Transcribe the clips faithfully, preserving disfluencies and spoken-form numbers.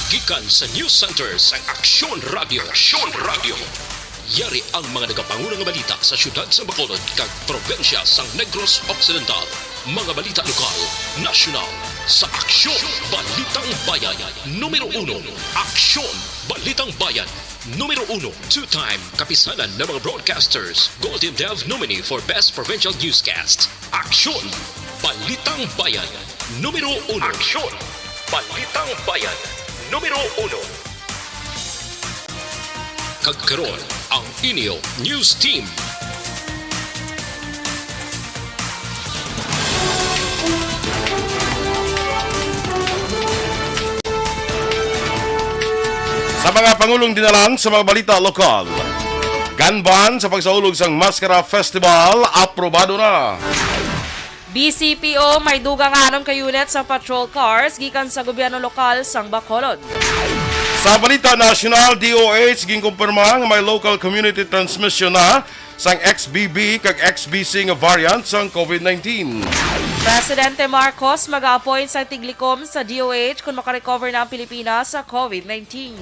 Gikan sa News Center sang Aksyon Radio. Aksyon Radio. Yari ang mga nagapanguna nga balita sa siyudad sa Bacolod kag probinsya sang Negros Occidental. Mga balita lokal, nasyonal, sa Aksyon Balitang Bayan. Numero uno, Aksyon Balitang Bayan. Numero uno, two-time Kapisanan ng mga Broadcasters Golden Dove nominee for Best Provincial Newscast. Aksyon! Balitang Bayan, numero uno. Aksyon! Balitang Bayan, numero uno. Kag karon, ang inyo news team. Sa mga pangulong dinalan sa mga balita lokal, gun ban sa pagsaulog sang Maskara Festival, aprobado na. B C P O may dugang anom ka unit sa patrol cars gikan sa gobyerno lokal sang Bacolod. Sa balita nasyonal, D O H ginkumpirma nga may local community transmission na sang X B B kag X B C nga variant sang COVID nineteen. Presidente Marcos mag-a-appoint sa tiglikom sa D O H kon makarecover na ang Pilipinas sa COVID nineteen.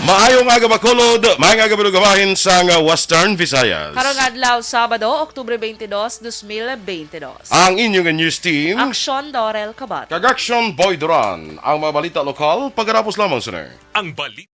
Maayong aga, Bacolod. Maayong aga, Balugabahin sang Western Visayas. Karong adlaw, Sabado, Oktubre twenty-dos, dos mil twenty-dos. Ang inyong news team, Aksyon Dorel Kabat. Kag Aksyon Boy Duran. Ang mga balita lokal, pagkatapos lamang sini. Ang balita.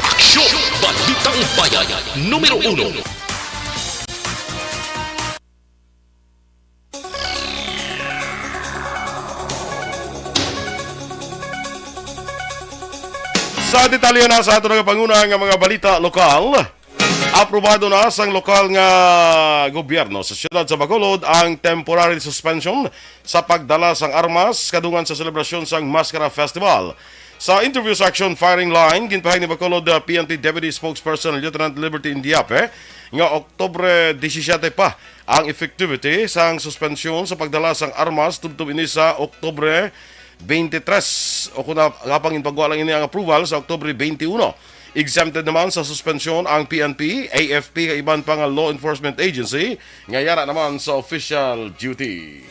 Aksyon! Balitang Bayan, numero uno. Sa detalye na sa ato nagapanguna nga mga balita lokal, aprobado na sang lokal nga gobyerno sa siyudad sa Bacolod ang temporary suspension sa pagdala sang armas kadungan sa selebrasyon sang Maskara Festival. Sa interview sa Action Firing Line, ginpahayag ni Bacolod, uh, P N P Deputy Spokesperson Lieutenant Liberty Indiape nga Oktubre disisiete pa ang effectivity sang suspensyon sa pagdala sang armas tubtob ini sa Oktubre twenty-three, o kung na-, nga pang ginpagwa lang ini ang approval sa Oktubre twenty-one. Exempted naman sa suspensyon ang P N P, A F P, kag iban pa nga law enforcement agency nga yara naman sa official duty.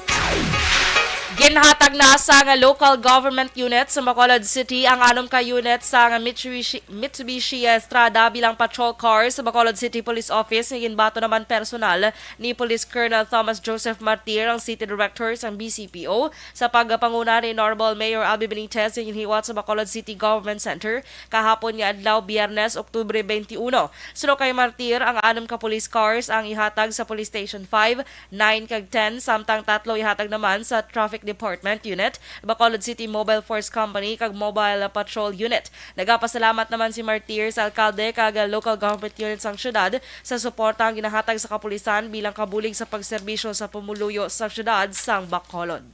Ginhatag na sa nga local government unit sa Bacolod City ang anom ka unit sa nga Mitsubishi, Mitsubishi Estrada bilang patrol car sa Bacolod City Police Office nga ginbaton naman personal ni Police Colonel Thomas Joseph Martir, ang City Director sang B C P O, sa pagpanguna ni Honorable Mayor Albee Benitez, nga ginhiwat sa Bacolod City Government Center kahapon nga adlaw, Biyernes, Oktubre twenty-one. Suno kay Martir, ang anom ka police cars ang ihatag sa Police Station five, nine kag ten, samtang tatlo ihatag naman sa Traffic Department Unit, Bacolod City Mobile Force Company, kag Mobile Patrol Unit. Nagapasalamat naman si Martir sa alkalde kag local government unit sang syudad sa suporta ang ginahatag sa kapulisan bilang kabulig sa pagserbisyo sa pumuluyo sa syudad sang Bacolod.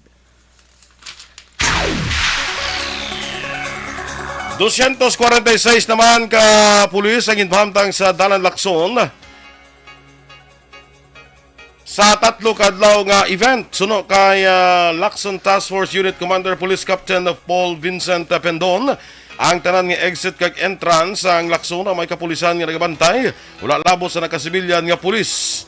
Dosyentos kwarenta y seis naman ka pulis ang ginpahamtang sa Dalan Lacson sa tatlo ka adlaw nga event. Suno kay, ah, Lacson Task Force Unit Commander Police Captain Paul Vincent Pendon, ang tanan nga exit kag entrance sang Lacson ang may kapulisan nga nagabantay. Wala labot sa nakasibilyan nga pulis.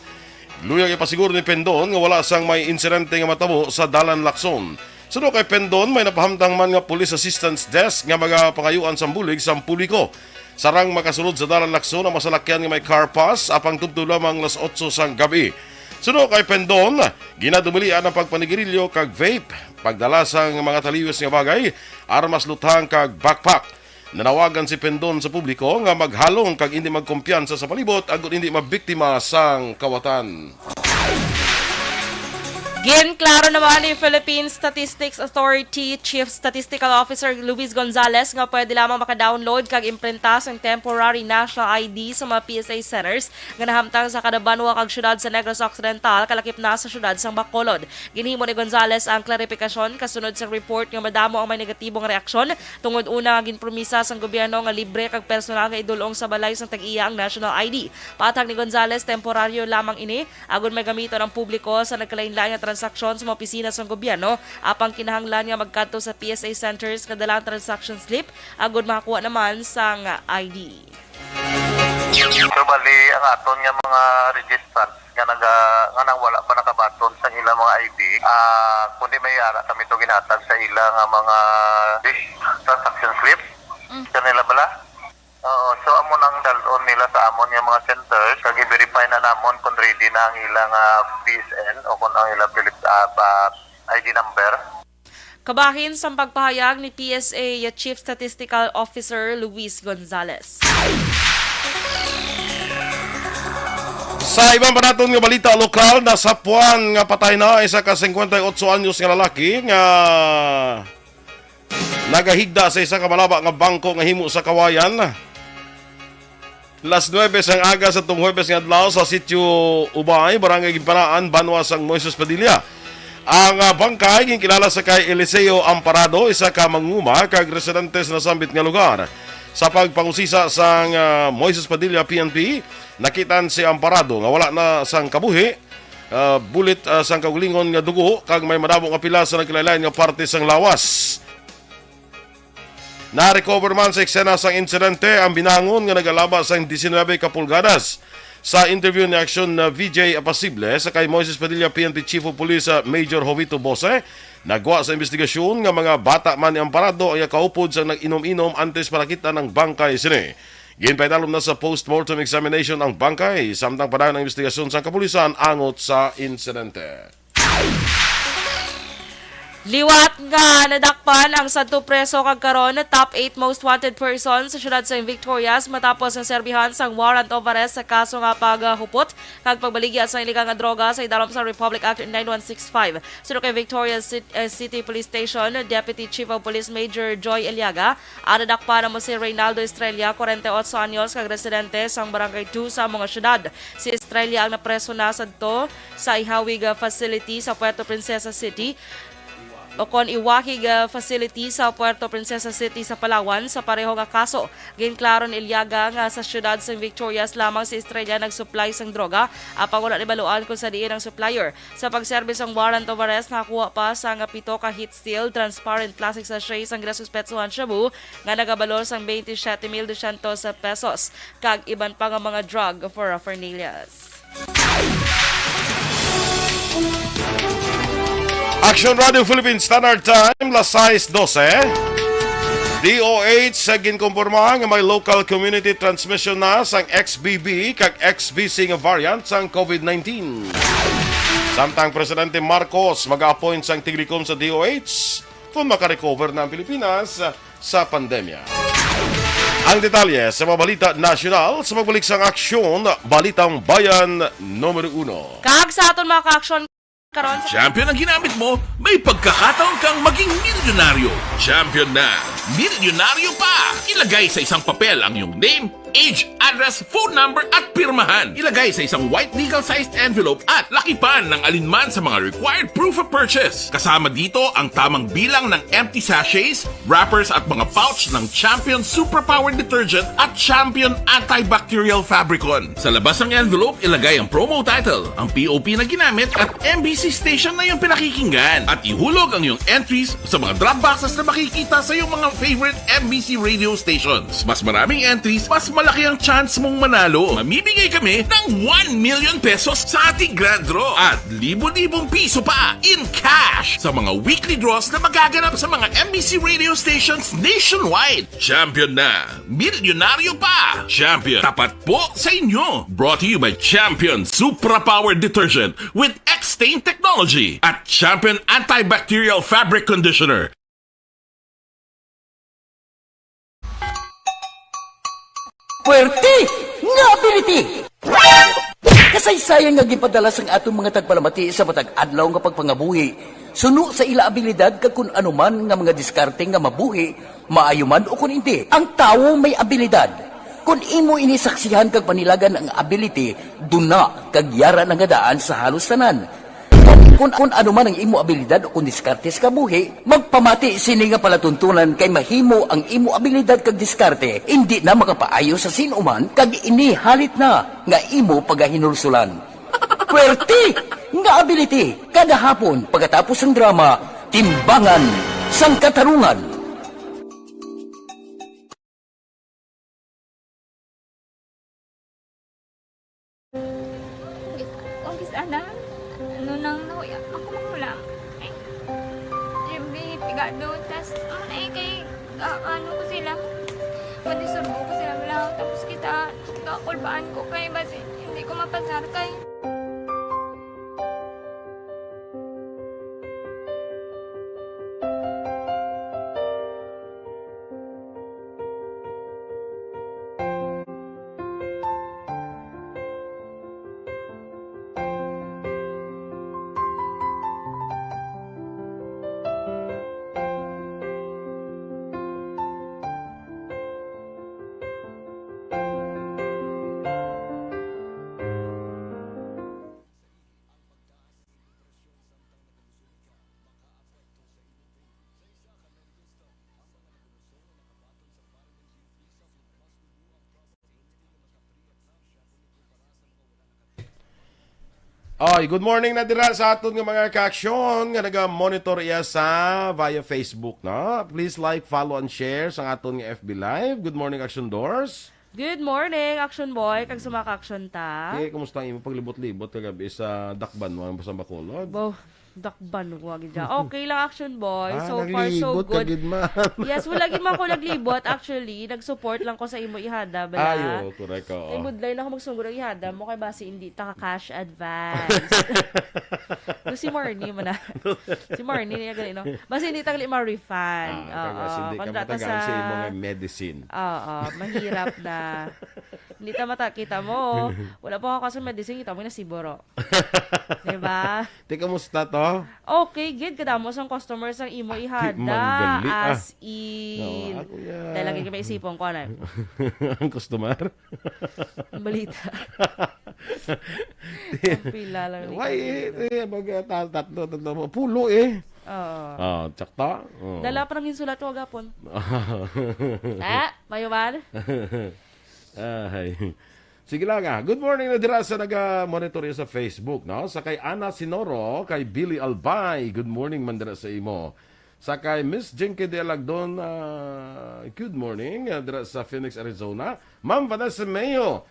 Luyag ipasiguro ni Pendon nga wala sang may insidente nga matabo sa Dalan Lacson. Suno kay Pendon, may napahamtang man nga Police Assistance Desk nga magapangayuan sang bulig sang publiko. Sarang makasulod sa Dalan Lacson ang masalakyan nga may car pass, apang tubtob lamang las otso sang gabi. Suno kay Pendon, ginadumilian ang pagpanigarilyo kag vape, pagdala sang mga taliwis nga bagay, armas luthang kag backpack. Nanawagan si Pendon sa publiko nga maghalong kag indi magkumpiyansa sa palibot agod indi mabiktima sang kawatan. Ginklaro naman ni Philippine Statistics Authority Chief Statistical Officer Luis Gonzalez nga pwede lamang maka-download kag imprinta sang temporary national I D sa mga P S A centers nga nahamtang sa kada banwa kag syudad sa Negros Occidental, kalakip na sa syudad sang Bacolod. Ginhimo ni Gonzalez ang klarifikasyon kasunod sa report nga madamo ang may negatibong reaksyon tungod una nga ginpromisa sang gobyerno nga libre kag personal nga idul-ong sa balay sang tag-iya ang national I D. Paathag ni Gonzalez, temporaryo lamang ini agud may gamiton ang publiko sa nagkalainlain nga transaksyon sa mga opisina sang gobyerno, apang kinahanglan nga magkadto sa P S A centers nga dala ang transaction slip agud makakuha naman sang I D. So, bali, ang aton nga mga registrants nga naga-, nga nang wala pa nakabaton sang ilang mga I D, ah, kundi may ara kami to ginhatag sa ila nga mga dis-, transaction slip. Mm. Kanila bala? Oo, so amo nang dal-on nila sa amon nga mga centers, kag i-verify na namon kung ready na ang ilang, ah, P S N o kung ang ilang Philip-, ah, pa-, I D number. Kabahin sang pagpahayag ni P S A Chief Statistical Officer Luis Gonzalez. Sa iban pa naton nga balita lokal, nasapwan nga patay na isa ka singkwenta y otso anyos nga lalaki nga nagahigda sa isa ka malaba nga bangko nga himo sa kawayan. Las nuebe sang aga sa tong Huwebes nga adlaw sa Sitio Ubay, Barangay Ginpanaan, banwa sang Moises Padilla. Ang, ah, bangkay ginkilala sa kay Eliseo Amparado, isa ka manguma kag residente sa nasambit nga lugar. Sa pagpangusisa sang, ah, Moises Padilla P N P, nakitaan si Amparado nga wala na sang kabuhi, ah, bulit, ah, sang kaugalingon nga dugo kag may madamo nga pila sa nagkalain-lain nga parte sang lawas. Na-recover man sa eksena sang insidente ang binangon nga nagalaba sang diecinuebe ka pulgadas. Sa interview ni Aksyon na V J Apasible sa kay Moises Padilla P N P Chief of Police, ah, Major Jovito Bose, nagwa sa investigasyon nga mga bata man ni Amparado ang nakaupod sang nag-inom-inom antes pa nakita ang bangkay sini. Ginpaidalom na sa postmortem examination ang bangkay, samtang padayon ang investigasyon sang kapulisan angot sa insidente. Liwat nga nadakpan ang sadto preso kag karon top eight most wanted person sa siyudad sa Victorias matapos nga serbihan sang warrant of arrest sa kaso nga paghupot kag pagbaligya sa iligal nga droga sa idalom sa Republic Act nine one six five. Suno kay Victorias Cit-, eh, City Police Station Deputy Chief of Police Major Joy Eliaga, ang nadakpan amo si Reynaldo Estrella, kwarenta y otso anyos, kag residente sang Barangay two sa amo nga siyudad. Si Estrella ang napreso na sadto sa ihawig, ah, facility sa Puerto Princesa City, o kon iwahig, ah, facility sa Puerto Princesa City sa Palawan sa pareho nga kaso. Ginklaro ni Eliaga nga sa siyudad sang Victorias lamang si Estrella nagsuplay sang droga, apang wala ni baluan kung sa diin ang supplier. Sa pagserbi sang warrant of arrest, nakakuha pa sang pito ka heat-sealed transparent plastic sachet sang ginasuspetsohan shabu nga nagabalor sang twenty-seven mil dosyentos pesos kag iban pa nga mga drug paraphernalia. Action Radio Philippines Standard Time, las sais dose. D O H sa ginkumpirma nga may local community transmission na sang X B B kag X B C nga variant sang COVID nineteen. Samtang Presidente Marcos mag-appoint sang tiglikom sa D O H kung makarecover na ang Pilipinas sa pandemya. Ang detalye sa mga balita nasyonal sa magbalik sang Aksyon, Balitang Bayan numero uno. Kag sa aton mga ka-aksyon karon sa Champion ang ginamit mo, may pagkakataon kang maging milyonaryo. Champion na, milyonaryo pa! Ilagay sa isang papel ang iyong name, age, address, phone number, at pirmahan. Ilagay sa isang white legal-sized envelope at lakipan ng alinman sa mga required proof of purchase. Kasama dito ang tamang bilang ng empty sachets, wrappers, at mga pouch ng Champion Superpower Detergent at Champion Antibacterial Fabricon. Sa labas ng envelope, ilagay ang promo title, ang P O P na ginamit, at M B C station na iyong pinakikinggan. At ihulog ang iyong entries sa mga drop boxes na makikita sa iyong mga favorite M B C radio stations. Mas maraming entries, mas malaki ang chance mong manalo. Mamimigay kami ng one million pesos sa ating grand draw at libo-libong piso pa in cash sa mga weekly draws na magaganap sa mga M B C radio stations nationwide. Champion na! Milyonaryo pa! Champion, tapat po sa inyo! Brought to you by Champion Supra Power Detergent with X-Stain Technology at Champion Antibacterial Fabric Conditioner. Puwerte nga ability! Kasaysayan nga ginpadala sang aton mga tagpalamati sa matag adlaw nga pagpangabuhi, suno sa ila abilidad kag kun ano man nga mga diskarte nga mabuhi, maayo man o kun indi. Ang tawo may abilidad. Kun imo ini saksihan kag panilagan ang ability, duna kag yara na nga daan sa halos tanan. Kun, kun ano man ang imo abilidad o kun diskarte sa kabuhi, magpamati sini nga palatuntunan kay mahimo ang imo abilidad kag diskarte indi na makapaayo sa sin-o man kag ini halit na nga imo pagahinulsulan. Puwerte nga ability kada hapon pagkatapos sang drama, Timbangan sang Katarungan. Ang gis-, ana, ano nang nahuya ako makulang. Ay, Jimmy, pigado, tas, ano na eh, kay, ah, ano ko sila, madisurbo ko sila, wala, tapos kita, kakulbaan ko, kay basi, hindi ko mapasar, kay Ay, good morning na dira sa aton nga mga ka-aksyon nga naga-monitor iya sa via Facebook, no? Please like, follow, and share sa aton nga F B Live. Good morning, Action Doors. Good morning, Action Boy, kag sa mga ka-aksyon ta. Eh, kumusta ang imong paglibot-libot kagabi sa Dakbanwa sa Bacolod? Bo, Dakbanwa gid siya. Okay lang, Action Boy. Ah, so far, so naglibot ka good. Gid man. Yes, wala gid man ako naglibot. Actually, nag-support lang ko sa imo ihada, bala. Ay, oo, correct, oo. Kay budlay na ako magsugod ang ihada mo, kay basi hindi ta ka cash advance. No, si Marnie man na. Si Marnie niya gali, no? Basi hindi ta gali ma-refund. Ah, kaya Oo, basi hindi ka kung data matagaan sa sa imo nga medicine. Oo, mahirap na. Hindi ta mata-, kita mo. Wala pa ako kaso medicine, kita mo na siburo. Diba? Te, kamusta to? Okay, gid. Kadamo sang customers ang imo Ah, ihada. Di man gali, ah. As in. Oo, ako yan. Dahil lagi kami isipon ko, ano? Ang customer? Ang balita. Ang pila lang ni Why, kanina. Eh, eh, mag, ah, ta-, tatlo, tatlo, pulo eh. Oo. Ah, tsakta? Oo. Dala pa ng insulat ko agapon. Ah, mayo man? Ay. Sige lang, ah. Good morning na dira sa naga-monitor sa Facebook, no? Sa kay Ana Sinoro, kay Billy Albay, good morning man dira sa imo. Sa kay Miss Jinky de Alagdon, ah, good morning, ah, dira sa Phoenix, Arizona. Ma'am Vanessa Mayo,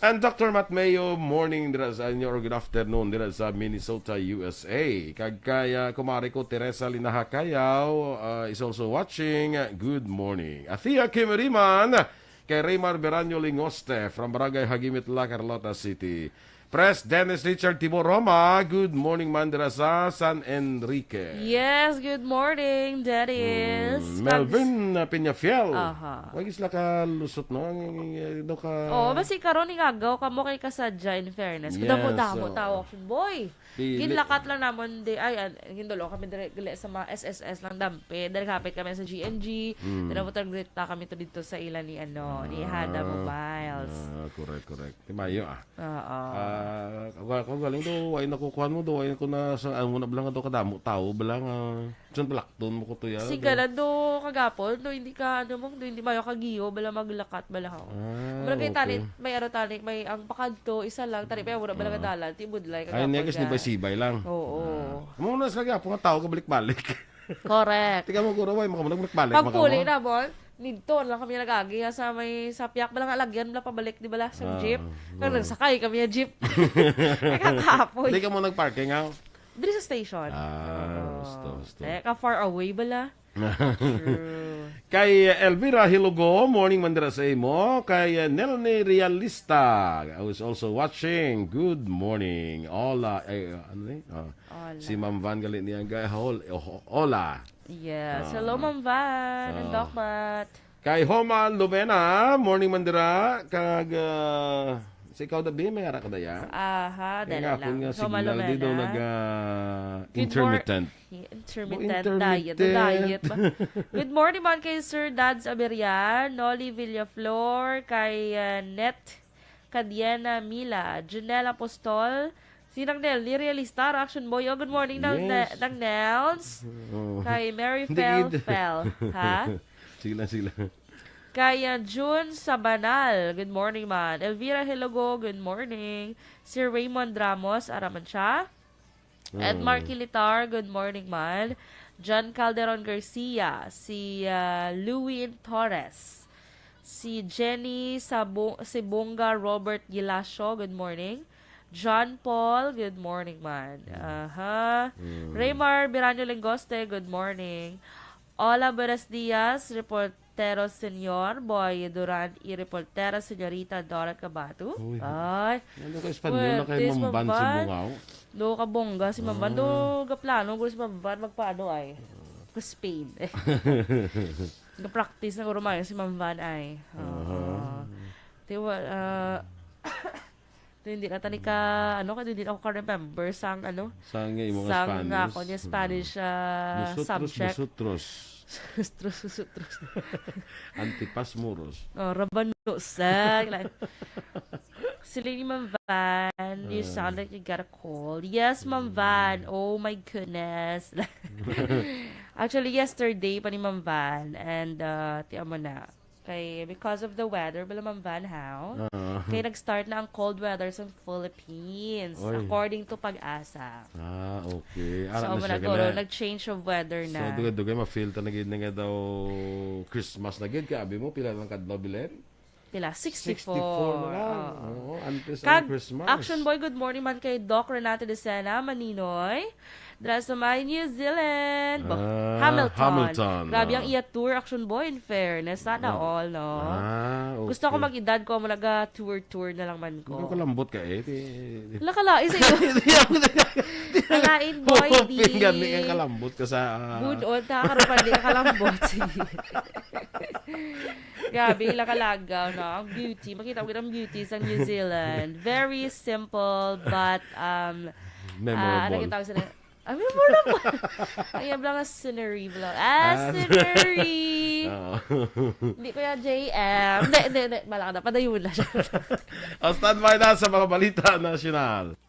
And Doctor Matt Mayo, morning dira sa inyo, or good afternoon dira sa Minnesota, U S A. Kag kay, ah, kumare ko, Teresa Linaha Cayaw, ah, is also watching. Good morning. Athea Kimiriman, kay Raymar Beranyo Lingoste from Barangay Hagimit, La Carlota City. Pres Dennis Richard Tibo Roma, good morning man dira sa San Enrique. Yes, good morning, Dennis. Mm, Melvin, uh, Peñafiel. Aha. Wag isla ka lusot, no? Ang, ang, ang, ano ka? Oh, basi karon ning agaw kamo kay kasadya, in fairness. Yes, damo-damo so, tao, action boy. Di, Ginlakat lang namon di, ay, an-, gindulo kami dire, gali sa mga S S S lang dampe. Diri hapit kami sa G N G. Mm. Dira mo tag-greet ta kami to dito sa ila ni, ano, ni Hada Ah, Mobiles. Ah, correct, correct. Di mayo, ah. Oo. Ah, ako, ako galing do, way na ko kuhan mo do, way na ko na sa, ang una bala nga do kadamo, tao bala nga, sun palakton mo ko to ya, Sige do. Lang do, kagapon, do, hindi ka, ano mo, do, hindi mayo kagiyo, bala maglakat, bala ho. Ah, Bala kay okay. Tani, may ano tani, may ang pakadto, isa lang, tani, may wala bala Ah. nga dalan, tibudlay, Ay, kagapon negus ni ka. Bay Sibay lang. Oo. Ah. Amo na sa kagapon nga tao, kabalik-balik. Correct. Tika mo, guro, way, makamulag-balik, Pag makamulag. Puli na, Bon. Nidto lang kami nag-agi ha, sa may sapyak bala nga lagyan bala pabalik, di bala, sa Ah, jeep. Kaya oo. Nagsakay kami sa jeep. Ay, kakapoy. Di ka mo nag-parking, ha? Diri sa station. Ah, Oo. Gusto, gusto. Eh, ka far away bala. True. Kay Elvira Hilugo, morning man dira sa imo. Kay, uh, Nelny Realista, who is also watching. Good morning. Hola, eh, ano ni? Ah, Hola. Si Ma'am Van gali niya, ga-, hol-, ho-, hola. Yes. Ah. Hello, Ma'am Van. And Ah. Doc Matt. Kay Homa Lumena, morning man dira, kag, ah, si ikaw, Dabi, may ara ka daya? Aha, Kaya dala nga, akon lang. nga Homa signal di daw Lumena. nag, ah, Good mor-, intermittent. Yeah, intermittent Oh, diet. intermittent. Diet ba? Good morning man kay Sir Dads Aberian, Nolly Villaflor, kay, ah, Net Cadiena Mila, Junel Apostol, si Nang Nel, ni Realista, Reaction Boy. Oh, good morning, Nang Ne-, Yes. Nang Nels. Oh. Kay Mary Hindi, Fel hindi. Fel, ha? Sige lang, sige lang. Kay, ah, June Sabanal, good morning, man. Elvira Hilogo, good morning. Si Raymond Ramos, ara man siya. Edmar Mm. Kilitar, good morning, man. John Calderon Garcia, si, ah, Lewin Torres, si Jenny Sabo-, Sibonga, Robert Gilasio, good morning. John Paul, good morning, man. Mm. Aha. Mm. Raymar Biraño Lengoste, good morning. Hola, buenos dias, reportero Senyor Boy Duran, y reportera Señorita Dora Cabato. Uy. Ay. Ano ka Espanyol na kay Puwertes, Mamban si Mamban. Bungaw? Do ka bongga si Mamban. Ah. Do gaplano, gulo si Mamban, magpaano ay? Ka Spain. Ga-practice na guro mayo si Mamban ay. Oo. Aha. Tiwa, ah, Ito, hindi na tani ka, ano, kaya hindi na ako ka-remember sang, ano, Sang imo nga sang Spanish. ako niya Spanish, Mm. ah, Nosotros, subject. nosotros. Nosotros, nosotros. Antipas muros. Oh, rabanos. Ah, like, sila ni Ma'am Van, you Ah. sound like you got a cold. Yes, Ma'am Van. Mm. Oh my goodness. Actually, yesterday pa ni Ma'am Van. And, uh, tiyan mo na. Kay, because of the weather, bala, Ma'am Van, how? Ah. Kay nag-start na ang cold weather sa Philippines, Oy. according to PAGASA. Ah, okay. Ara So, na siya muna, guro, gani. nag-change of weather So, na. dugay-dugay, ma-feel ta na gid na nga daw Christmas na gid. Kay abi mo, pila lang kadlaw, Belen? Pila? Sixty-four. Sixty-four na lang. Oo. Oo, antes Kag, ang Christmas. Action Boy, good morning man kay Doc Renate Decena, Maninoy. Dira sa may New Zealand. Bo-, Ah, Hamilton. Hamilton, Grabe ang ah. iya tour, Action Boy, in fairness. Sana Oh. all, no? Ah, Gusto ko okay. mag-edad ko, mo naga-tour-tour na lang man ko. Ikaw kalambot ka eh. Di, di. Wala ka lang, isa yun. Di ako nag-, di ako Alain, Boy, Hoping di. gani kang kalambot ka sa, ah, Bunon, ta, karon pa, di ka kalambot. Sige. Grabe, ila kalagaw, no? Ang beauty. Makita mo ang beauty sa New Zealand. Very simple, but, um, Memorable. ah, ano kita sila? Ah, memorable. Ang iya lang nga scenery, bro. Ah, Ah, scenery. Oo. Hindi ko yan, J M. Hindi, hindi, hindi. Malaka na. Padayon na siya. O, standby na sa mga balita nasyonal.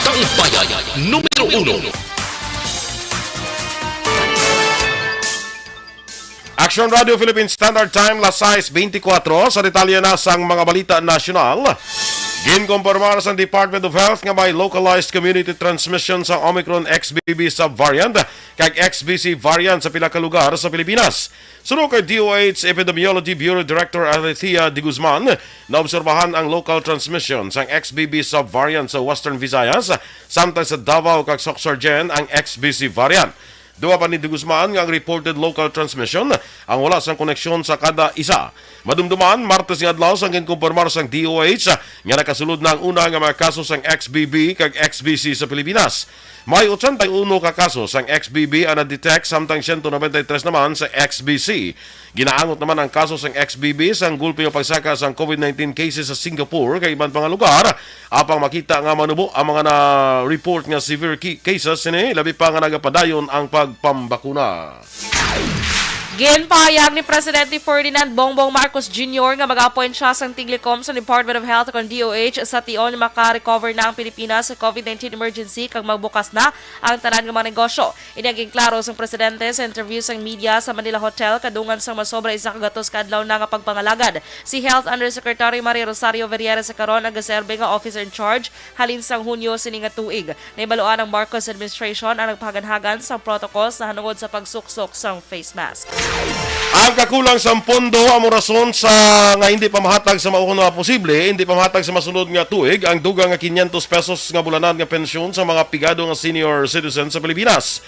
Taumbayan numero uno. Action Radio Philippine Standard Time, las sais beintikwatro. Sa detalye na sang mga balita nasyonal, ginkumpirmar sang Department of Health nga may localized community transmission sa Omicron X B B subvariant kag X B C variant sa pila ka lugar sa Pilipinas. Suno kay D O H Epidemiology Bureau Director Alethea de Guzman, naobserbahan ang local transmission sang X B B subvariant sa Western Visayas, samtang sa Davao kag Soccsksargen ang X B C variant. Duwa pa ni de Guzman nga ang reported local transmission ang wala sang koneksyon sa kada isa. Madumduman, Martes nga adlaw sang ginkumpirmar sang D O H nga nakasulod na ang una nga mga kaso sang X B B kag X B C sa Pilipinas. May ochenta y uno ka kaso sang X B B ang na-detect, samtang siyento nobenta y tres naman sa X B C. Ginaangot naman ang kaso sang X B B sang gulpi nga pagsaka sang COVID nineteen cases sa Singapore kag iban pa nga lugar, apang makita nga manubo ang mga na-report nga severe ki-, cases sini, labi pa nga nagapadayon ang pagpambakuna. Ginpahayag ni Presidente Ferdinand Bongbong Marcos Junior nga mag-appoint siya sang tiglikom sa Department of Health kon D O H sa tion maka-recover na ang Pilipinas sa COVID nineteen emergency kag magbukas na ang tanan nga mga negosyo. Ini ang ginklaro sang presidente sa interview sang media sa Manila Hotel kadungan sang masobra isa ka gatos ka adlaw na nga pagpangalagad. Si Health Undersecretary Maria Rosario Vergeire sa karon nagaserbe nga officer in charge halin sang Hunyo sini nga tuig. Nahibaluan ang Marcos administration ang nagpahaganhagan sang protocols nahanungod sa pagsuksok sang face mask. Ang kakulang sang pondo amo rason sa nga hindi pamahatag sa mao nga posible, hindi pamahatag sa masunod nga tuig ang dugang nga quinientos pesos nga bulanan nga pensyon sa mga pigado nga senior citizens sa Pilipinas.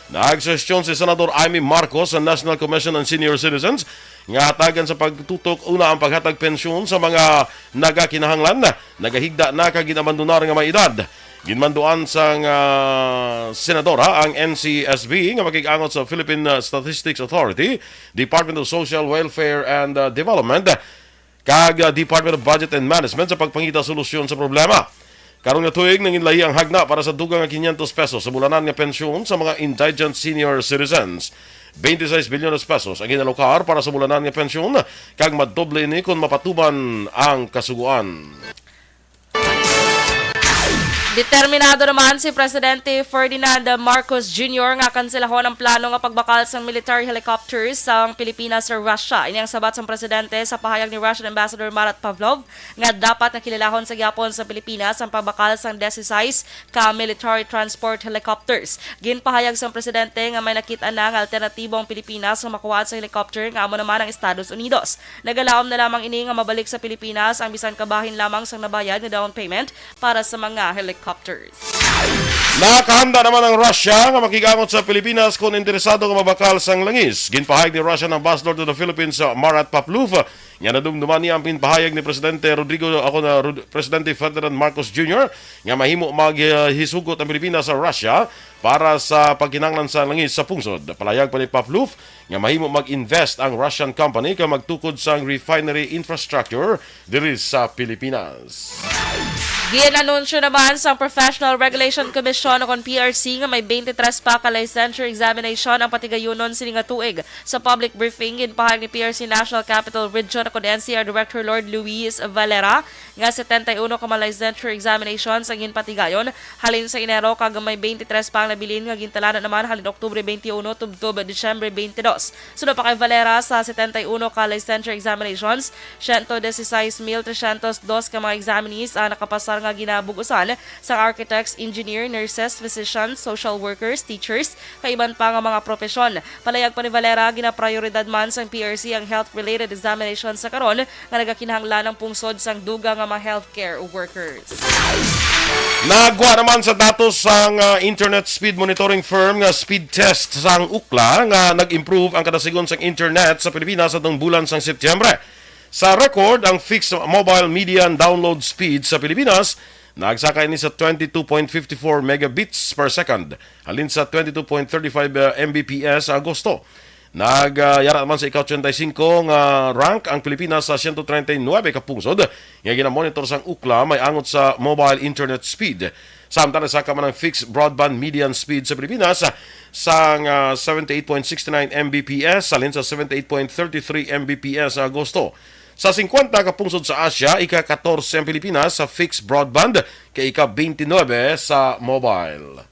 Nagsuhestyon si Senador Imee Marcos sa National Commission on Senior Citizens nga hatagan sa pagtutok una ang paghatag pensyon sa mga nagakinahanglan, nagahigda na kag ginabandonar nga may edad. Ginmanduan sang, ah, senadora ang N C S B nga makig-angot sa Philippine, ah, Statistics Authority, Department of Social Welfare and, ah, Development, kag, ah, Department of Budget and Management sa pagpangita solusyon sa problema. Karon nga tuig, nanginlahi ang hagna para sa dugang nga quinientos pesos sa bulanan nga pensyon sa mga indigent senior citizens. Twenty-six bilyones pesos ang ginalokar para sa bulanan nga pensyon, kag madoble ini kon mapatuman ang kasugoan. Determinado naman si Presidente Ferdinand Marcos Junior nga kanselahon ang plano nga pagbakal sang military helicopters sang Pilipinas sa Russia. Ini ang sabat sang presidente sa pahayag ni Russian Ambassador Marat Pavlov nga dapat nga kililahon sa gihapon sa Pilipinas ang pagbakal sang dise-sais ka military transport helicopters. Ginpahayag sang presidente nga may nakit-an na nga alternatibo ang Pilipinas nga makuhaan sa helicopter nga amo naman ang Estados Unidos. Nagalaom na lamang ini nga mabalik sa Pilipinas ang bisan kabahin lamang sang nabayad nga down payment para sa mga helicopters. Nakahanda naman ang Russia nga makig-angot sa Pilipinas kon interesado nga mabakal sang langis. Ginpahayag ni Russian Ambassador to the Philippines, uh, Marat Pavlov, nga nadumduman niya ang ginpahayag ni Presidente Rodrigo, ako na, Rod-, Presidente Ferdinand Marcos Junior nga mahimo maghisugot ang Pilipinas sa Russia para sa pagkinahanglan sa langis sa pungsod. Palayag pa ni Pavlov nga mahimo mag-invest ang Russian company kag magtukod sang refinery infrastructure diri sa Pilipinas. Gin-anunsyo naman sang Professional Regulation Commission o kon P R C nga may twenty-three pa ka licensure examination ang patigayunon sini nga tuig. Sa public briefing, ginpahayag ni P R C National Capital Region o kon N C R Director Lord Luis Valera nga setenta y uno ka mga licensure examinations ang ginpatigayon halin sa Enero, kag may twenty-three pa ang nabilin nga gintalanan naman halin Oktubre twenty-uno tubtob Disyembre twenty-dos. Suno pa kay Valera, sa setenta y uno ka licensure examinations, siyento disisais mil tresyentos dos ka mga examinees ang nakapasar nga ginabug-usan sang architects, engineer, nurses, physicians, social workers, teachers, kag iban pa nga mga propesyon. Palayag pa ni Valera, ginaprioridad man sang P R C ang health-related examinations sa karon nga nagakinahanglan ang pungsod sang dugang nga mga healthcare workers. Nagwa naman sa datos sang, ah, internet speed monitoring firm nga Speedtest sang UCLA nga nag-improve ang kadasigon sang internet sa Pilipinas atong bulan sang Setyembre. Sa record, ang fixed mobile median download speed sa Pilipinas nagsaka ini sa twenty-two point fifty-four megabits per second, halin sa twenty-two point thirty-five, ah, M B P S sa Agosto. Nag, ah, yara naman sa ika-ochenta y cinco nga rank ang Pilipinas sa siyento treinta y nuebe ka pungsod nga ginamonitor sang UCLA may angot sa mobile internet speed. Samtang nagsaka man ang fixed broadband median speed sa Pilipinas sang, ah, seventy-eight point sixty-nine M B P S, halin sa seventy-eight point thirty-three M B P S sa Agosto. Sa singkwenta ka pungsod sa Asia, ika-katorse ang Pilipinas sa fixed broadband, kay ika-twenty-nine sa mobile.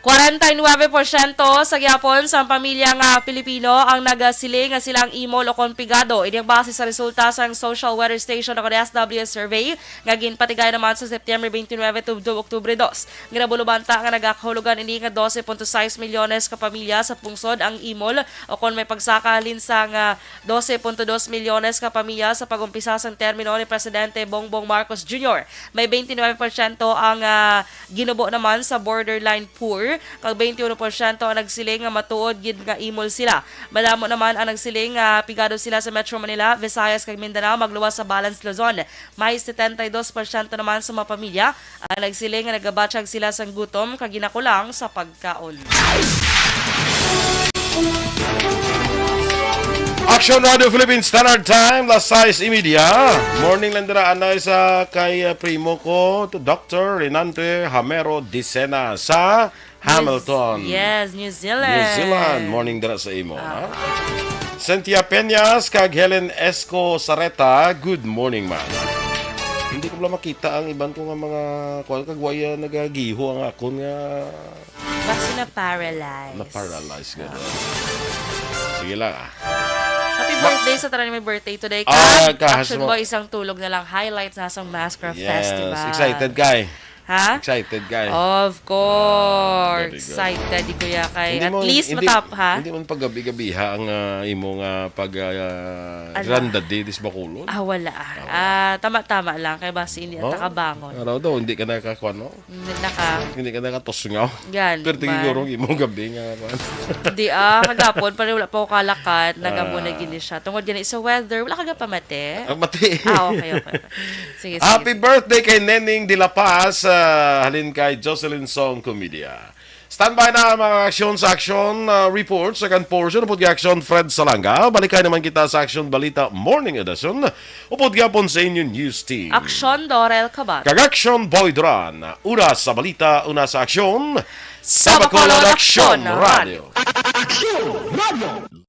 Kwarenta y nuebe porsyento sa gihapon sang pamilya nga Pilipino ang nagasiling nga sila ang imol o kon pigado. Ini ang base sa resulta sang Social Weather Station o kon S W S survey nga ginpatigay naman sa September twenty-nine tubtob Oktubre dos. Ginabulubanta nga nagakahulugan ini nga dose punto sais milyones ka pamilya sa pungsod ang imol o kon may pagsaka halin sang dose punto dos milyones ka pamilya sa pag-umpisa sang termino ni Presidente Bongbong Marcos Junior. May twenty-nine porsyento ang, ah, ginubo naman sa borderline poor, kag twenty-one porsyento ang nagsiling nga matuod gid nga imol sila. Madamo naman ang nagsiling nga pigado sila sa Metro Manila, Visayas, kag Mindanao, magluwas sa Balance Luzon. May setenta y dos porsyento naman sa mga pamilya ang nagsiling nga nagabatyag sila sang gutom kag ginakulang sa pagkaon. Action Radio Philippine Standard Time, las sais y media. Morning lang dira, anay sa kay, uh, primo ko, to Doctor Renante Hamero Dicena sa Hamilton. Yes, New Zealand. New Zealand. Morning dira sa imo, ha? Ah. Cynthia Peñas kag Helen Esco Sareta, good morning, man. Hindi ko pala makita ang iban ko nga mga kuwan, kag waya nagagiho ang akon nga Basta na-paralyze. Na-paralyze ka na. Sige lang, ah. Happy birthday sa tanan may birthday today. Ah, Kag, kahas Action mo. Boy, isang tulog na lang. Highlights na sang Masscraft Yes, Festival. Excited kay. Ha? Excited kay. Of course. Ah, very good. Excited, di kuya kay. Hindi At mo, least hindi, matap, ha? Hindi man paggabi-gabiha ang, ah, imo nga pag, ah, Ala. Granda Day, dis Bacolod. Ah, wala. Ah, wala. Ah, tama-tama lang kay basi hindi Oh, ta kabangon. Araw daw, hindi ka nakakuha, no? Hindi na ka. Hindi ka nakatusngaw. Gani Pero man. Tigigurong imo gabi nga, kuwan. Di, ah, kagapon, pero wala pa ako kalakat, nagamo Ah. na gini siya. Tungod gani sa weather, wala ka gapamati? Ah, mati. Ah, okay, okay, okay. Sige, sige, Happy sige. Birthday kay Neneng de la Paz, ah, halin kay Jocelyn Song Comedia. Standby na ang mga aksyon sa aksyon, ah, report sa kan portion upod kay Aksyon Fred Salanga. Balikay naman kita sa Aksyon Balita Morning Edition upod gyapon sa inyong news team. Aksyon Dorel Cabal. Kag Aksyon Boy Duran. Una sa balita, una sa aksyon. Sa Bacolod, Aksyon Radio. Aksyon Radio.